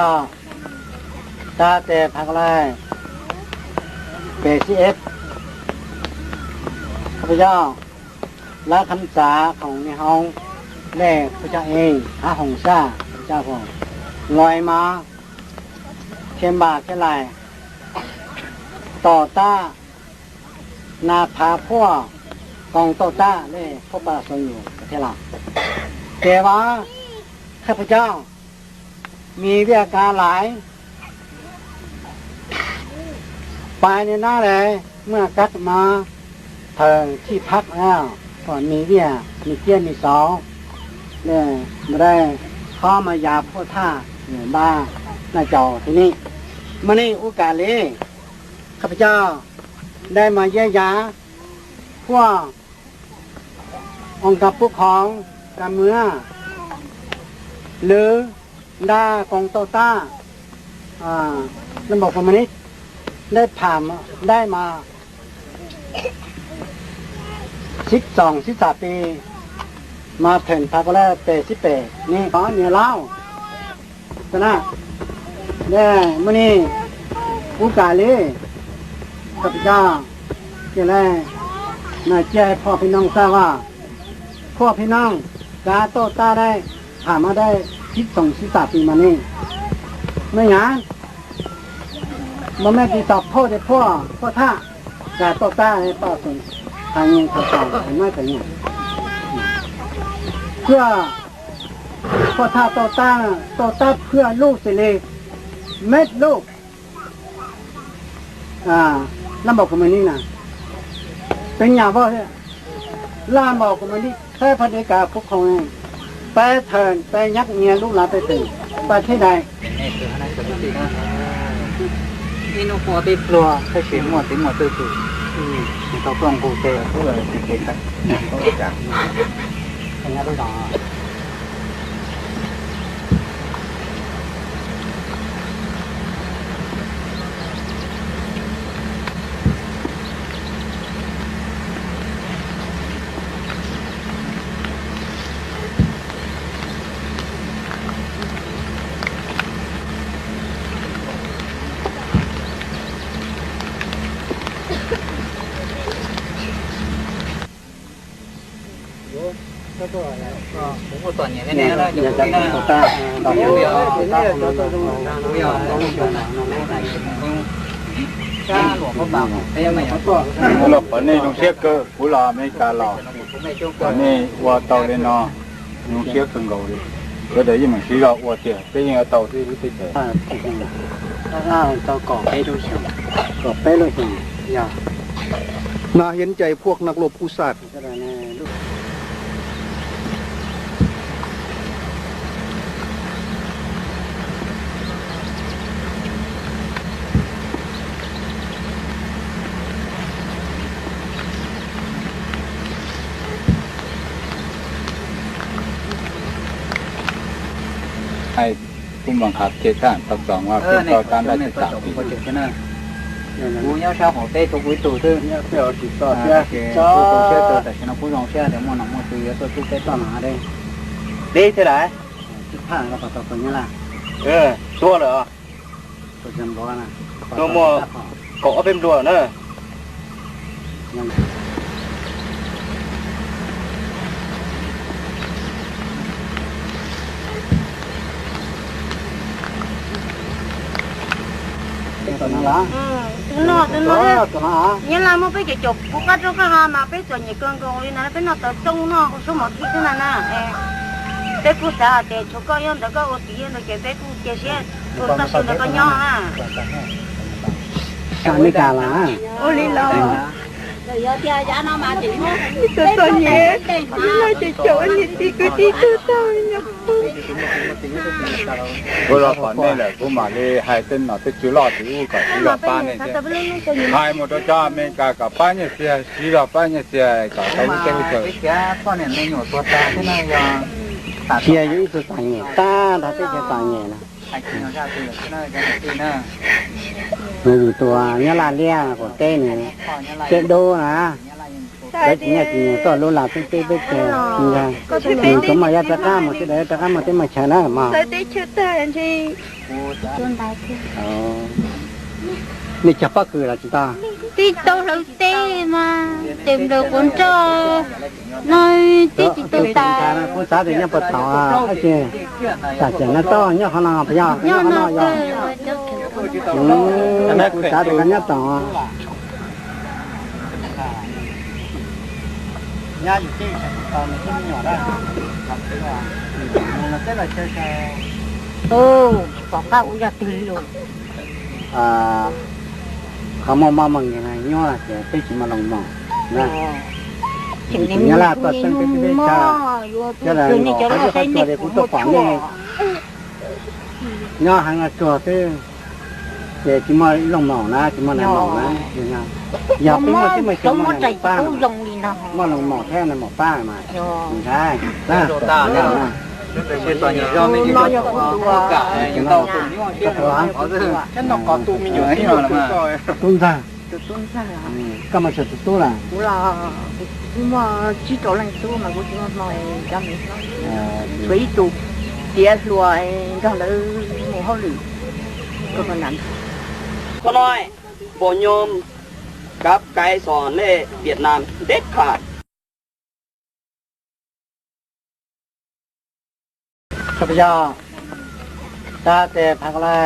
ຕາແຕ່ພັກແລກ ແປດສິບເອັດ ຂ້າພະເຈົ້າ ລາຄຳສາຂອງໃນເຮົາ ແລະ ພະເຈົ້າເອງ ຫາຫົງຊາ ພະເຈົ້າ ລອຍມາ ຂຽນບາດຂຽນລາຍ ຕໍ່ຕ້ານ ນາພາພວກກອງຕໍ່ຕ້ານ ແລະ ພວກປະຊາຊົນຢູ່ປະເທດລາວ. ແຕ່ວ່າຂ້າພະເຈົ້າມີວຽກການຫຼາຍ ໄປໃນນາແລ ເມື່ອກັບມາເຖິງທີ່ພັກແລ້ວ ກໍມີວຽກ ມີກຽມມີເຊົາ ແລະ ບໍ່ໄດ້ເຂົ້າມາຢາມພວກທ່ານ ຫຼື ບ້ານນາເຈົ້າທີ່ນີ້. ມື້ນີ້ໂອກາດດີ ຂ້າພະເຈົ້າໄດ້ມາຢ້ຽມຢາມພວກອົງການປົກຄອງການເມືອງ ຫຼື ບັນດາກອງຕໍ່ຕ້ານ ອາ ລະບົບຄອມມູນິດ ໄດ້ຜ່ານ ໄດ້ມາສິບສອງ ສິບສາມປີ ມາເຖິງພັກແລກ ແປດສິບແປດນີ້ ເໜືອລາວ ຊະນະ ແລະ ມື້ນີ້ໂອກາດດີ ຂ້າພະເຈົ້າຈະໄດ້ມາແຈ້ງໃຫ້ພວກພີ່ນ້ອງຊາບວ່າ ພວກພີ່ນ້ອງການຕໍ່ຕ້ານໄດ້ ຜ່ານມາໄດ້ສິບສອງ ສິບສາມປີມານີ້ ແມ່ນຫຍັງ? ບໍ່ແມ່ນຊິຕອບໂທດໃຫ້ພວກ ພວກທ່ານ ການຕໍ່ຕ້ານໃຫ້ປະຊາຊົນ ທາງຍິງທາງການ ທາງນ້ອຍທາງໃຫຍ່ ເພື່ອ ພວກທ່ານຕໍ່ຕ້ານ ຕໍ່ຕ້ານເພື່ອລູກເສລີ ເມັດລູກ ອາ ລະບົບຄອມມູນິດນະ ເປັນຫຍັງບໍ່? ລະບົບຄອມມູນິດ ໃຊ້ຜະເດັດການປົກຄອງ ໄປເຖິງ ໄປຍັກເງຍລູກຫຼານໄປເຖິງປະເທດໃດ? ໜ້າເຫັນໃຈພວກນັກລົບອຸສາດ. ໃຫ້ຜູ້ບັງຄັບເຂດທະຫານປາກຊ່ອງວ່າ ເອີ ເປັນຕໍ່ຕ້ານໄດ້ສິບສາມປີ. ເດ້ເທົ່າໃດ? ເອີ ຕົວເລີຍ ຕົວໝໍ ກໍເອົາເປັນຕົວເນາະ. ເອີ ຕົວນັ້ນລະ ອືມ ຕົວນັ້ນ ຕົວນັ້ນ ເອີ ຕົວນັ້ນ ຍາລາມາໄປຈະຈົບ ຜູ້ກະຈົກກະຫາມາໄປຕົວໃຫຍ່ເກີນໂກງລີນະ ໄປນອກຕົວຈົງນອກ ສົມໝໍທີ່ຕົວນັ້ນນະ ເອີ ໄປຜູ້ສາແຕ່ໂຊກໍຍອມ ແຕ່ກໍໂອຕີ ແຕ່ໄປຜູ້ເຈເຊຍ ໂອຕາຊິນ ແຕ່ກໍຍອມນະ ອາເມລິກາລະ ໂອລີລອ. ໂຕໂຕເຍ ລາວຈະເຈົ້າອັນນີ້ຕິກະຕິໂຕເຕົາຍະ. ເວລາປານນີ້ແຫຼະ ຜູ້ມາເລໃຫ້ເຕັ້ນເອົາແຕ່ຈື່ຫຼອດຢູ່ກໍຊີລອດປ້ານີ້ ໃຫ້ໝົດເຈົ້າອາເມລິກາກໍປ້ານີ້ເສຍ ຊີລອດປ້ານີ້ເສຍກໍເຈົ້າເຈົ້າເຈົ້າ ເສຍຢູ່ອີ່ຕົວຕາຍນີ້ ຕາ ຕາເຕເສຍຕາຍນີ້ນະ. ມັນຢູ່ຕົວຍາລາເລຍ ກວນເຕ້ນີ້ ເຈັບໂດນະ ໄດ້ກິນຫຍ້າກິນຫຍັງ ຕ້ອນລູກຫຼານເຕັ້ເຕັ້ເຕັ້ ມີໄດ້ ມີຕົວມາຍາຕະກ້າໝົດ ຊິໄດ້ຕະກ້າໝົດ ເຕັ້ມາແຊນະ ມາ ໃສ່ເຕເຊິດແຕ່ອັນທີ່ Ơ. Nê chả pắc cử là chúng ta. Tí tâu hlâo tê mà, tìm được cuốn trò. Nói tí chỉ tâu ta. Cuốn xã thì nhớ bật tỏ à, cái gì? Tả chuyện nó to, nhớ khó lo, phải nhớ, nhớ khó lo, nhớ. Ơ, cuốn xã thì có nhớ tỏ à. Ơ, có các u gia tư luôn. À, có mò mò mò người này nhớ là sẽ tới chỉ mà lòng mò. Nè. Ơ. Chỉ nhớ là có sân cái cái cha. Cho là ngõ cái cái chùa để cũng tôi quản đi. Nho hàng là chùa thế. Để chỉ mà lòng mò nè, chỉ mà lòng mò nè. Giờ cũng mà cái mà chùa mà lòng pa. Mà lòng mò thế là mò pa mà. Không phải. Nè, ta nè. Cái tòa nhà do mình có cả những tàu cùng nhau. Cái nó có tụ mình nhiều thế mà. Cũng ra. Tụi tôi sao hả? Ừ, các mà sẽ tụi tôi là. Cũng là, cũng mà chỉ trổ lên tôi mà cũng chỉ mà nói cho mình thôi. À, ừ. Với tụi tía lùa cho đỡ mồ hôi lử. Có con nắng. ຂ້ານ້ອຍບໍ່ຍອມກັບໄກສອນ ແລະ ຫວຽດນາມເດັດຂາດ. ຂ້າພະເຈົ້າ ຕາແຕ່ພັກໄລ່